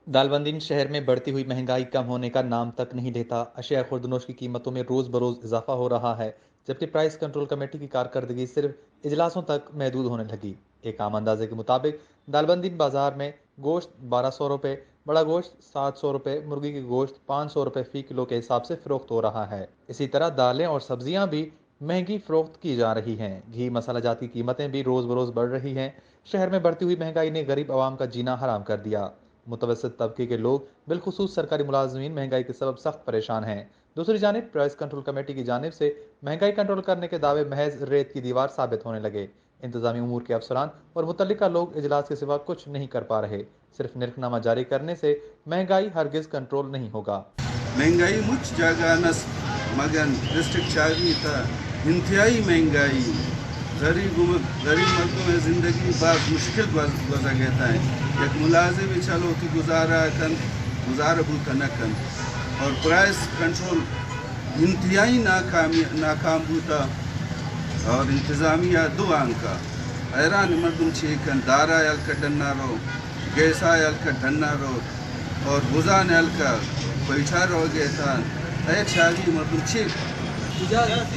دالبندین شہر میں بڑھتی ہوئی مہنگائی کم ہونے کا نام تک نہیں لیتا۔ اشیاء خوردنوش کی قیمتوں میں روز بروز اضافہ ہو رہا ہے، جبکہ پرائس کنٹرول کمیٹی کی کارکردگی صرف اجلاسوں تک محدود ہونے لگی۔ ایک عام اندازے کے مطابق دالبندین بازار میں گوشت بارہ سو روپے، بڑا گوشت سات سو روپے، مرغی کے گوشت پانچ سو روپے فی کلو کے حساب سے فروخت ہو رہا ہے۔ اسی طرح دالیں اور سبزیاں بھی مہنگی فروخت کی جا رہی ہیں۔ گھی مسالہ جات کی قیمتیں بھی روز بروز بڑھ رہی ہیں۔ شہر میں بڑھتی ہوئی مہنگائی نے غریب عوام کا جینا حرام کر دیا۔ متوسط طبقے کے لوگ، بالخصوص سرکاری ملازمین، مہنگائی کے سبب سخت پریشان ہیں۔ دوسری جانب پرائس کنٹرول کمیٹی کی جانب سے مہنگائی کنٹرول کرنے کے دعوے محض ریت کی دیوار ثابت ہونے لگے۔ انتظامی امور کے افسران اور متعلقہ لوگ اجلاس کے سوا کچھ نہیں کر پا رہے۔ صرف نرخ نامہ جاری کرنے سے مہنگائی ہرگز کنٹرول نہیں ہوگا۔ مہنگائی مچ جاگہ نس، مگن ڈسٹرکٹ چاگی تا انتہائی مہنگائی، غریب، غریب مردم زندگی باز مشکل گوز-، گوزگ ء تھا۔ یک ملازم چلو کہ گزارہ کنت، گزارہ بوتا نہ کنت، اور پرائس کنٹرول انتہائی ناکامی، ناکام بوتا، اور انتظامیہ دو آنکا حیران مردم چے کن، دارا یل کڈن نہ رو، گیسا یل کڈن نہ رو، اور بزان یل کا کوئٹہ رو گئے تھا، اے چاگی مردم چے کن؟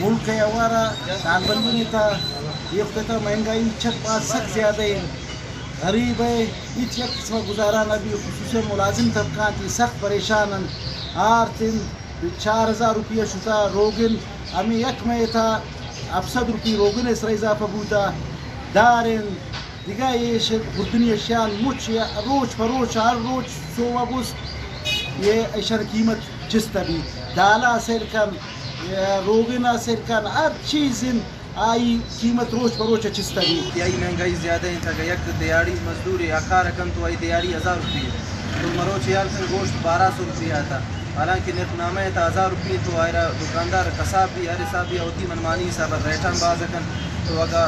ملک ء اوارا سالبندی نے تھا، یہ وقت تھا مہنگائی چت بات سخت زیادہ ہے، غریب ہے، ہیچ یک قسم گزارا نہ بھی، خصوصاً ملازم طبقہ تی سخت پریشان ہیں۔ آرتن چار ہزار روپیہ شتا روگن، ہمیں یک مئے تھا ہفت سد روپی روگن ء سرا اضافہ بوتا، دارن، دگہ ایش خوردنی اشیان مچ یا روچ پہ روچ، ہر روچ سوبہ بست یہ ایشان قیمت چست بی۔ دالا سیل کن، یا روگنا سیل کن، ہر چیز آئی قیمت روچ پہ روچ چست بی۔ انتہائی مہنگائی زیادہ انت، اگہ یک دیہاڑی مزدور آ کار کن تو آئی دیہاڑی ہزار روپی ہے، تو مروچ یال کن گوشت بارہ سو روپی آتا، حالانکہ نرخ نامہ تا ہزار روپی، تو آئرا دکاندار قصاب بھی ہر حساب بھی ہوتی منمانی حساب ریٹان باز کن، تو اگہ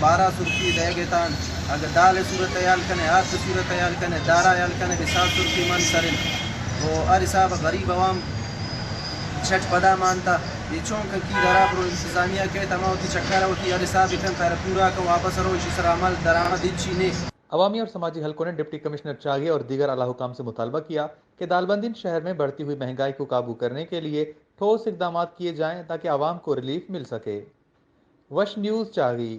بارہ سو روپی دے گے تان، اگہ دال صورت حال کنے، آرت صورت حال کنے، دارا حال کنے، بھی سات سو روپی من سرن، تو ہر حساب غریب عوام چٹ پدا مانتا۔ یہ چون کن کی درا برو انتظامیہ کے تما ہوتی چکر ہوتی ہر حساب کن پر پورا کن واپس رو، اسی سر عمل درآمد ہچی نے۔ عوامی اور سماجی حلقوں نے ڈپٹی کمشنر چاغی اور دیگر اعلی حکام سے مطالبہ کیا کہ دالبندین شہر میں بڑھتی ہوئی مہنگائی کو قابو کرنے کے لیے ٹھوس اقدامات کیے جائیں تاکہ عوام کو ریلیف مل سکے۔ وش نیوز چاغی۔